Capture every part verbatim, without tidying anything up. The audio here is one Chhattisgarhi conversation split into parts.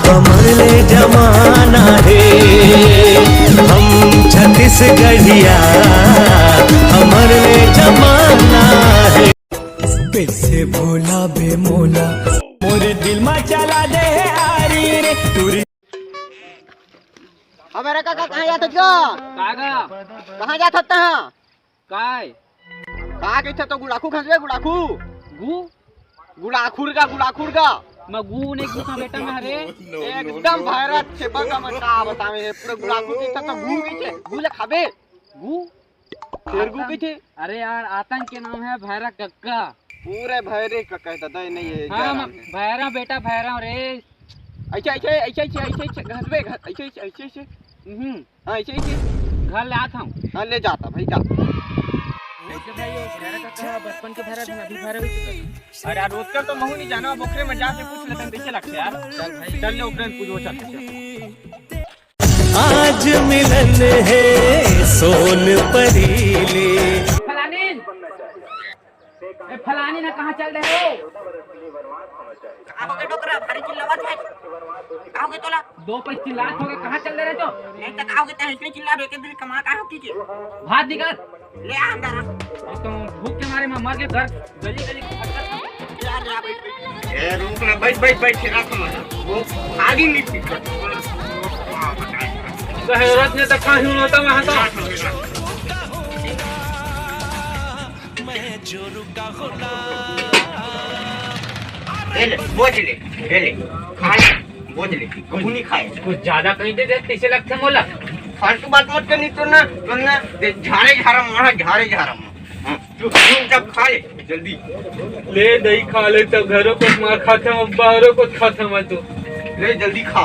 हमर ले जमाना हे, हम छत्तीसगढ़िया, हमर ले जमाना हे। कैसे भुलाबे मोला, मोर दिल मा चला दे हे आरी रे, टूरी। अबे रे काका, कहाँ जात हस गा? का गा? कहाँ जात हस तहाँ? काय? का कहिथे तो गुड़ाखू खसबे, गुड़ाखू? गु? गुड़ाखुर का, गुड़ाखुर का। मैं गु नहीं गु का बेटा मैं हरे। एकदम भैरा छेपा का, मैं का बतावे हे, पूरा गुड़ाखू कहिथे तो गु कहिथे, गु ले खाबे। गु? फेर गु कहिथे। अरे यार, आतंक के नाम है भैरा कक्का। पूरे भैरे कक्का है दादा, ये नहीं है, हाँ, जयराम है। भैरा बेटा भैरा रे। ऐसे, ऐसे, ऐसे, ऐसे, ऐसे, ऐसे, घसबे, घस-, ऐसे, ऐसे, ऐसे, ऐसे। हम्म। हाँ, ऐसे, ऐसे। घर ले आत हूँ। हाँ, ले जाता भाई, जा। कैसे भाई, वो भैरा कक्का बचपन के भैरा भी, अभी भैरा भी। अरे यार, रोज कर तो महू नहीं जाना, अब ओकरे में जाके पूछ लेते हैं, कैसे लगते यार। चल भाई। चल ले, ओकरे में पूछ, वो चल, चल। आज मिलन हे सोन परी ले। फलानी, ए फलानी ना, कहाँ चल रहे हो? का हो गे डोकरा, भारी चिल्लावत हे। का हो गे तोला? दो पैर चिल्लात हो गे, कहाँ चल रहे तो? नहीं तो का हो गे, तैं इतने चिल्ला रहे, एक दिन कमा का हो की के? भात निकाल। ले आ अंदर आ। अब तो भूख के मारे मैं मर के घर गली गली भटकत हूँ। ए, रुक ना, बैठ, बैठ, बैठ, फिर आप समझ। वो आगे नहीं ठीक कर। शहरत ने तो खाही होता वहाँ तो। ले ले, बोझ ले, ले ले, खा ले, बोझ ले, कुछ नहीं खाए। कुछ ज्यादा कहीं दे दे, कैसे लगता मोला? फालतू बात मत करनी तो ना, तो ना, दे, झारे झारा मारा, झारे झारा मारा। हाँ, चुप, चुपचाप खा ले, जल्दी। ले दही खा ले, तब घरों को मार खाते हैं, बाहरों को खाते हैं मैं तो। ले जल्दी खा।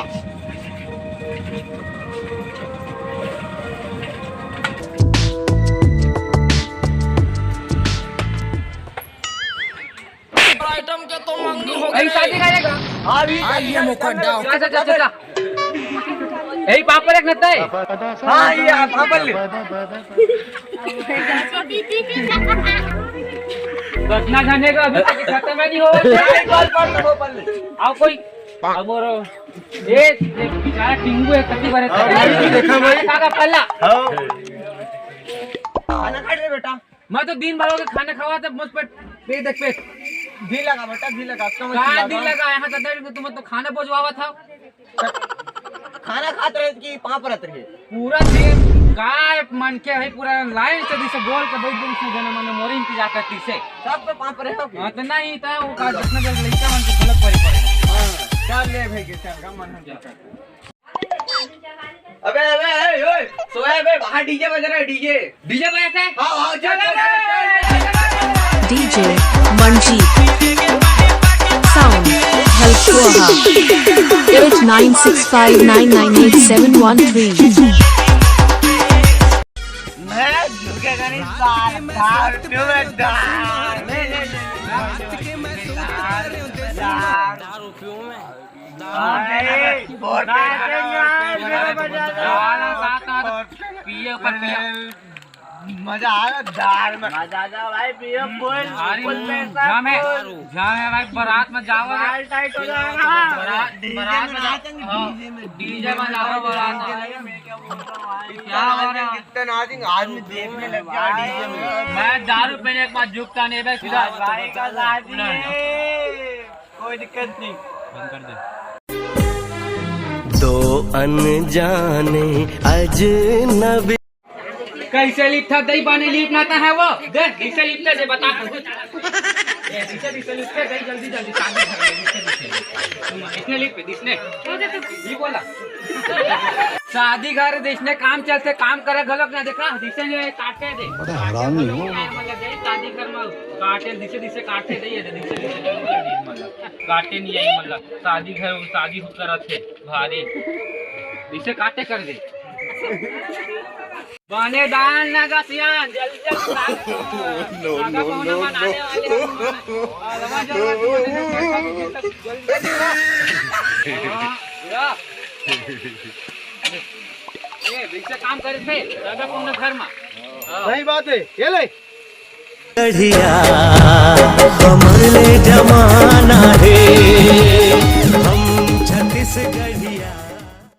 आइटम के तो मंगनी हो गई। शादी करेगा? हाँ, अभी आ, ये मौका डाल। जा, जा, जा, जा, जा। यही पापड़ एक नत्ता है। हाँ, ये आप पापड़ ले। रचना जाने का अभी तक खत्म ही नहीं हो। नहीं, बोल, बोल, बोल, बोल। आओ कोई, अब और ये, ये बेचारा टिंगू है, कति बार है। हाँ, भाई, देखा भाई। काका पल्ला। हाँ। खाना खा ले बेटा। मैं तो दिन भर के खाना खावा था, मुझ पे पेट देख पेट। दिल लगा बेटा, दिल लगा, इसका मत का चिल्ला दिल ना। लगा? यहाँ दादा भी तुम तो खाना पहुँचवावा था। खाना खात रहे कि पाँव परत रहे? पूरा दिन काय मन के है, पूरा लाइन से जैसे बोल के बहुत दिन से जना मन मोरे इंतजार करती से। सब पे पाँव परे हो गए? हाँ, तो नहीं था, वो का जितना जल्द लड़का मन के गलत पड़ी पड़े। हाँ, चल ले भाई के, चल, का मन हम क्या करते हैं? अबे, अबे, ए, ओए, सोया बे, बाहर डीजे बज रहा है, डीजे। डीजे बजाता है? हाँ, हाँ, चल, चल, चल, चल, चल। D J Manjeet. Sound, Halkuaha. Eight nine six five nine nine eight seven one three. मैं झुकेगा नहीं, सार, दारू पीऊँ मैं, दारू। ले, ले, ले, ले। दारू पीऊँ मैं। अरे, बहुत मजा आ रहा है, बहुत मजा आ रहा है। पिए ऊपर पिए। मजा आ रहा है दाल में। मजा आ रहा भाई, पिए फुल, भारी फुल पैसा, जाम है, फुल। जाम है भाई, बारात में जाओ। माल टाइट हो जाएगा। बारात, डीजे बारात में में जाओ। नाचेंगे, हाँ, डीजे में। डीजे में जाओ बारात में। क्या हो रहा है? कितना नाचेंगे, आदमी देखने लग गया डीजे में। मैं दारू पीने के बाद झुकता नहीं बे, सीधा। भाई का शादी है। कोई दिक्कत नहीं। बंद कर दे। दो अनजाने अजनबी। कैसे लिपता दही पानी लिपनाता है वो? देख, कैसे लिपता दे, बता। ए, कैसे, कैसे लिपता दही, जल्दी, जल्दी, शादी घर में, कैसे, कैसे? इसने लिप, इसने। ये बोला। शादी घर, इसने काम चलते, काम करे घलोक ना देखा, जिसे जो है काटे दे। बड़ा हरामी हो। मतलब, जय शादी घर में काटे, जिसे, जिसे काटे दे, ये जिसे, जिसे काटे नहीं आई, मतलब, शादी घर, शादी हो करत है, भारी, जिसे काटे कर दे। बने दान ना गसियान, जल्दी, जल्दी दान। No, no, no, no। जल्दी, जल्दी। हाँ, या। ए, वैसे काम करे थे, दादा कौन घर में? हाँ। सही बात है, ये ले। बढ़िया, हमर ले जमाना हे, हम छत्तीस से गढ़िया